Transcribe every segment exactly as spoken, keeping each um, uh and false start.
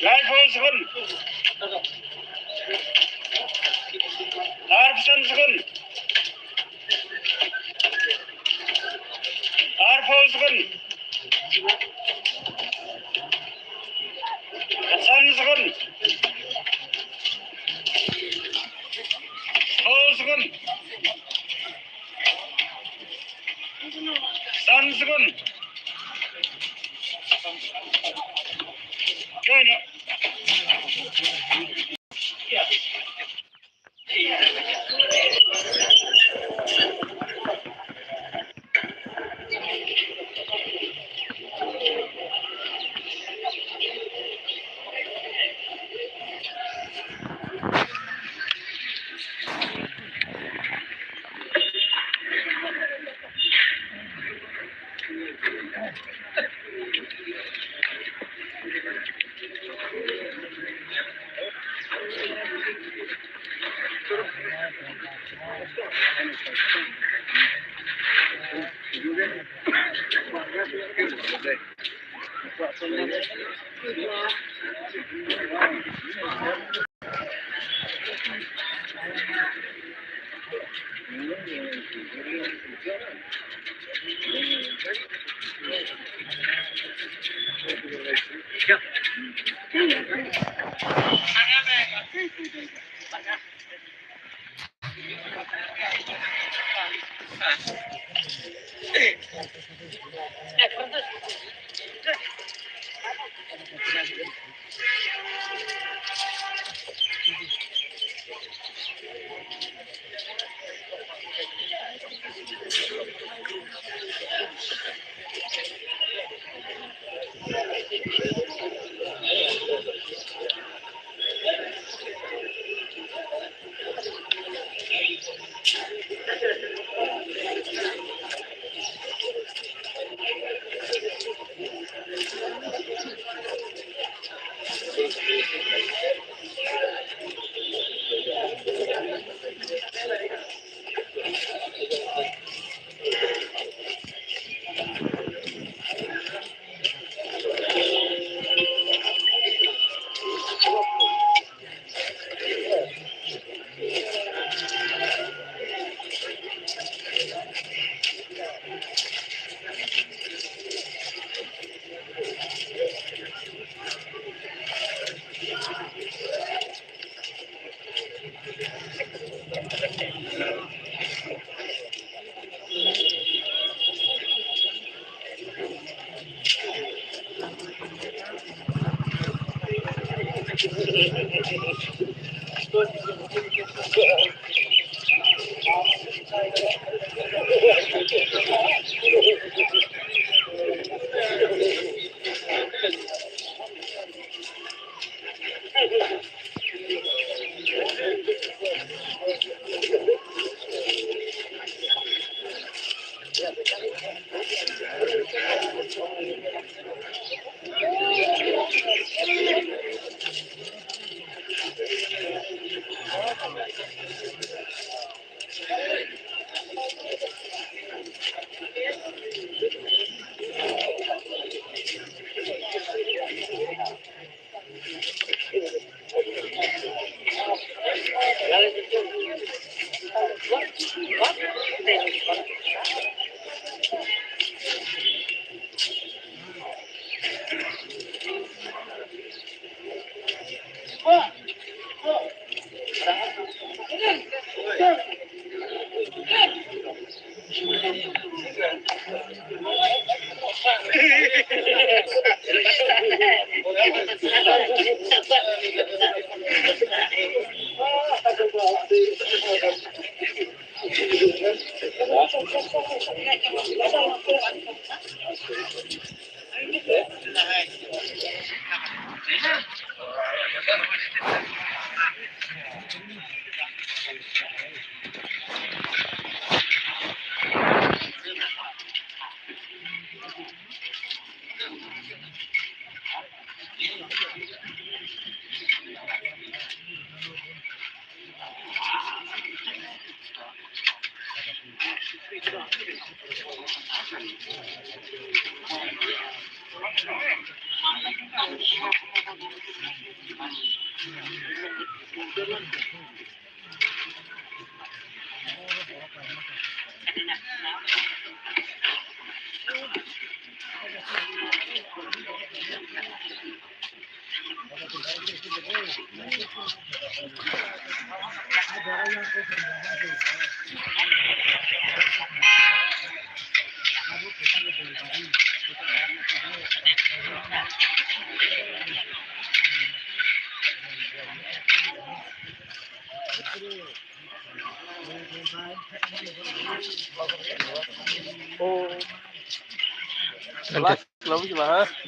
Rifle seven. Arpsan seven. Arpau seven. San seven. Pau seven. San seven. Kaya.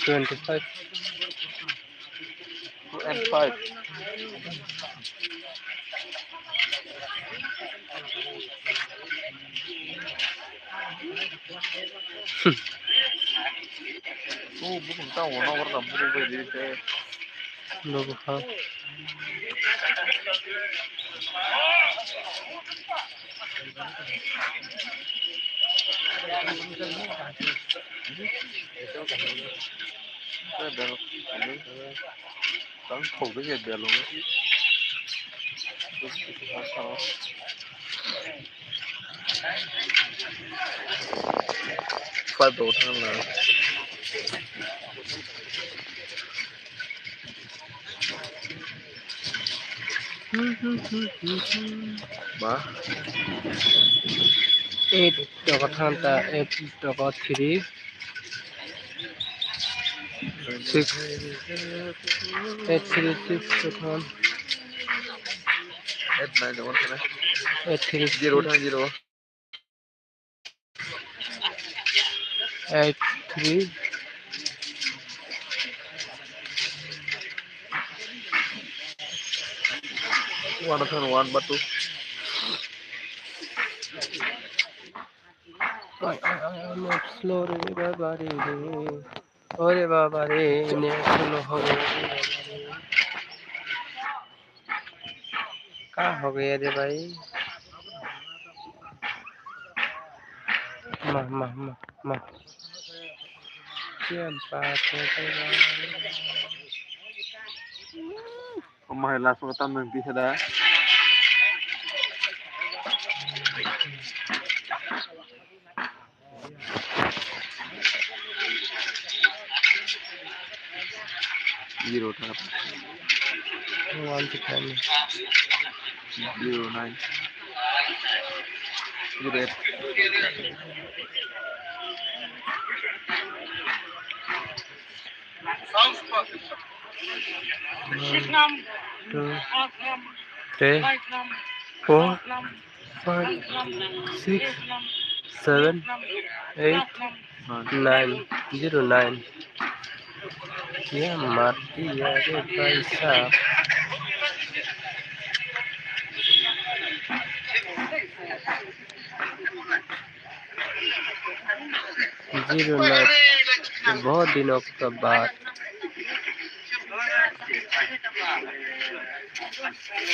Twenty-five. Two and five. Oh, bukan tahu, nomor enam puluh B D T. Logo ha. Tang thok de belong. Five bo thang na. Ba. Eight toko thanta, eight toko three. Six. Eight three six toko. Eight nine toko thana. Eight three zero thang zero. Eight three. One of one, but two. Oi, oi, oi, oi, net slow re, baba re, re. Ore baba re, net slow hobo. Ka ho gaya re bhai? Ma, ma, ma, ma. Kya baat hai bhai? O mahai last o tam nang tisa da. Zero tap. One to ten. Zero nine. Zero eight. Two, three, four, five, six, seven, eight, nine, zero nine. Kya mat diya re bhai sahab? Zero nine. बहुत दिनों के बाद।